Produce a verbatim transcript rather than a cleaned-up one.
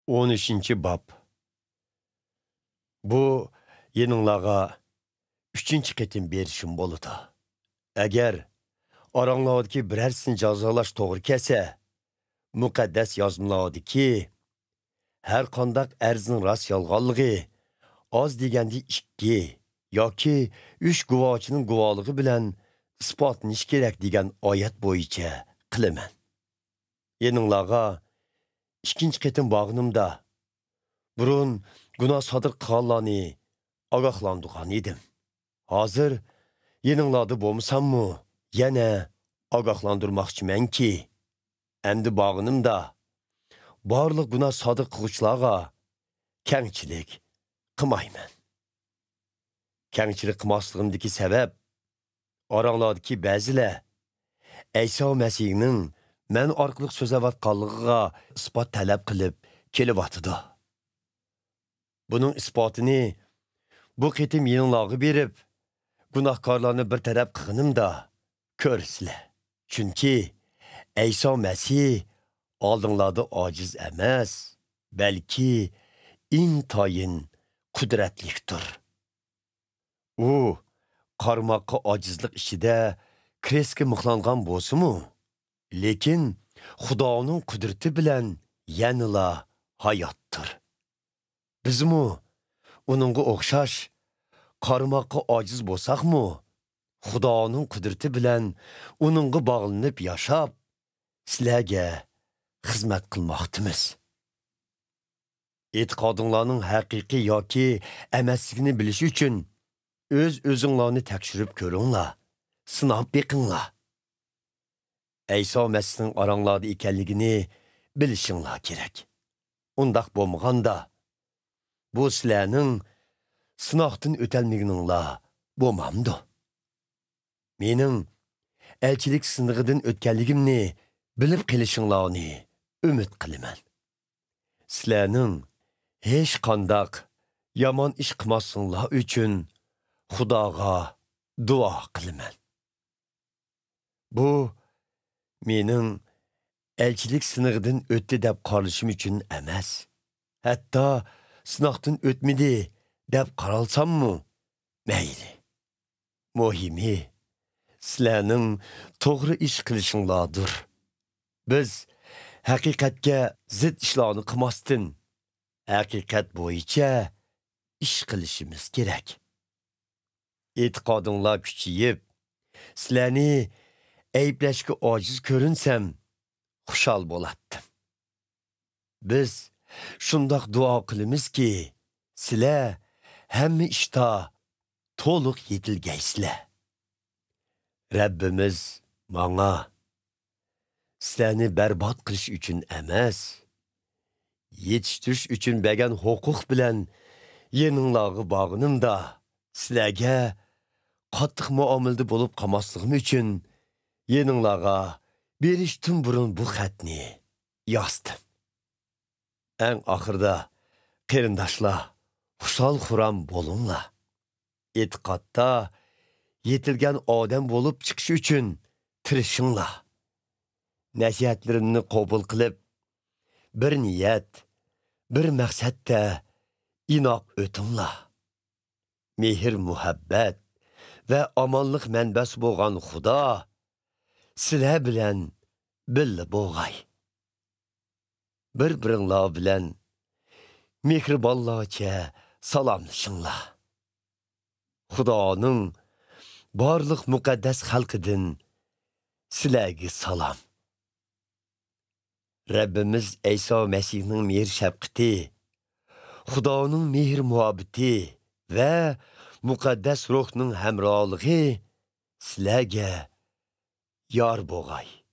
ئون ئۈچىنچى باب. بۇ يېنىڭلارغا ئۈچىنچى قېتىم بېرىشىم بولىدۇ. ئەگەر ئاراڭلاردىكى بىرەرسىنى جازالاش توغرا كەلسە، مۇقەددەس يازمىلاردىكى ھەر قانداق ئەرزنىڭ راست يالغانلىقى، ئاز دېگەندە ئىككى ياكى ئۈچ گۇۋاچىنىڭ گۇۋاھلىقى بىلەن ئىسپاتلىنىشى كېرەك دېگەن ئايەت بويىچە قىلىمەن. يېنىڭلارغا ئىككىنچى قېتىم بارغىنىمدا، بۇرۇن گۇناھ سادىر قىلغانلارنى ئاگاھلاندۇرغان ئىدىم. ھازىر يېنىڭلاردا بولمىساممۇ، يەنە ئاگاھلاندۇرماقچىمەنكى، ئەمدى بارغىنىمدا، بارلىق گۇناھ سادىر قىلغۇچىلارغا كەڭچىلىك قىلمايمەن. كەڭچىلىك قىلماسلىقىمدىكى سەۋەب، ئاراڭلاردىكى بەزىلەر ئەيسا مەسىھنىڭ مەن ئارقىلىق سۆزلەۋاتقانلىقىغا ئىسپات تەلەپ قىلىپ كېلىۋاتىدۇ. بۇنىڭ ئىسپاتىنى بۇ قېتىم يېنىڭلارغا بېرىپ، گۇناھكارلارنى بىر تەرەپ قىلغىنىمدا كۆرىسىلەر. چۈنكى ئەيسا مەسىھ ئالدىڭلاردا ئاجىز ئەمەس، بەلكى ئىنتايىن قۇدرەتلىكتۇر. ئۇ قارىماققا ئاجىزلىق ئىچىدە كرېستكە مىخلانغان بولسىمۇ، لېكىن خۇدانىڭ قۇدرىتى بىلەن يەنىلا ھاياتتۇر. بىزمۇ ئۇنىڭغا ئوخشاش قارىماققا ئاجىز بولساقمۇ، خۇدانىڭ قۇدرىتى بىلەن ئۇنىڭغا باغلىنىپ ياشاپ، سىلەرگە خىزمەت قىلماقتىمىز. ئېتىقادىڭلارنىڭ ھەقىقىي ياكى ئەمەسلىكىنى بىلىش ئۈچۈن ئۆز-ئۆزۈڭلارنى تەكشۈرۈپ كۆرۈڭلار، سىناپ بېقىڭلار. ئەيسا مەسىھنىڭ ئاراڭلاردا ئىكەنلىكىنى بىلىشىڭلار كېرەك. ئۇنداق بولمىغاندا، بۇ سىلەرنىڭ سىناقتىن ئۆتەلمىگىنىڭلار بولمامدۇ؟ مېنىڭ ئەلچىلىك سىنىقىدىن ئۆتكەنلىكىمنى بىلىپ قېلىشىڭلارنى ئۈمىد قىلىمەن. سىلەرنىڭ ھېچقانداق يامان ئىش قىلماسلىقىڭلار ئۈچۈن خۇداغا دۇئا قىلىمەن. بۇ مېنىڭ ئەلچىلىك سىنىقىدىن ئۆتتى دەپ قارىلىشىم ئۈچۈن ئەمەس، ھەتتا سىناقتىن ئۆتمىدى دەپ قارالساممۇ مەيلى. مۇھىمى، سىلەرنىڭ توغرا ئىش قىلىشىڭلاردۇر. بىز ھەقىقەتكە زىت ئىشلارنى قىلماستىن، ھەقىقەت بويىچە ئىش قىلىشىمىز كېرەك. ئېتىقادىڭلار كۈچىيىپ، سىلەرنى ئەيىبلەشكە ئاجىز كۆرۈنسەم، خۇشال بولاتتىم. بىز شۇنداق دۇئا قىلىمىزكى، سىلەر ھەممە ئىشتا تولۇق يېتىلگەيسىلەر. رەببىمىز ماڭا، سىلەرنى بەربات قىلىش ئۈچۈن ئەمەس، يېتىشتۈرۈش ئۈچۈن بەرگەن ھوقۇق بىلەن يېنىڭلارغا بارغىنىمدا، سىلەرگە قاتتىق مۇئامىلىدە بولۇپ قالماسلىقىم ئۈچۈن، يېنىڭلارغا بېرىشتىن بۇرۇن بۇ خەتنى يازدىم. ئەڭ ئاخىرىدا، قېرىنداشلار، خۇشال-خۇرام بولۇڭلار. ئېتىقادتا يېتىلگەن ئادەم بولۇپ چىقىش ئۈچۈن تىرىشىڭلار. نەسىھەتلىرىمنى قوبۇل قىلىپ، بىر نىيەت، بىر مەقسەتتە ئىناپ ئۆتۈڭلار. مېھىر-مۇھەببەت ۋە ئامانلىق مەنبەسى بولغان خۇدا سىلەر بىلەن بىللە بولغاي. بىر-بىرىڭلار بىلەن مېھرىبانلارچە سالاملىشىڭلار. خۇدانىڭ بارلىق مۇقەددەس خەلقىدىن سىلەرگە سالام. رەببىمىز ئەيسا مەسىھنىڭ مېھىر-شەپقىتى، خۇدانىڭ مېھىر-مۇھەببىتى ۋە مۇقەددەس روھنىڭ ھەمراھلىقى سىلەرگە يار بوغاي.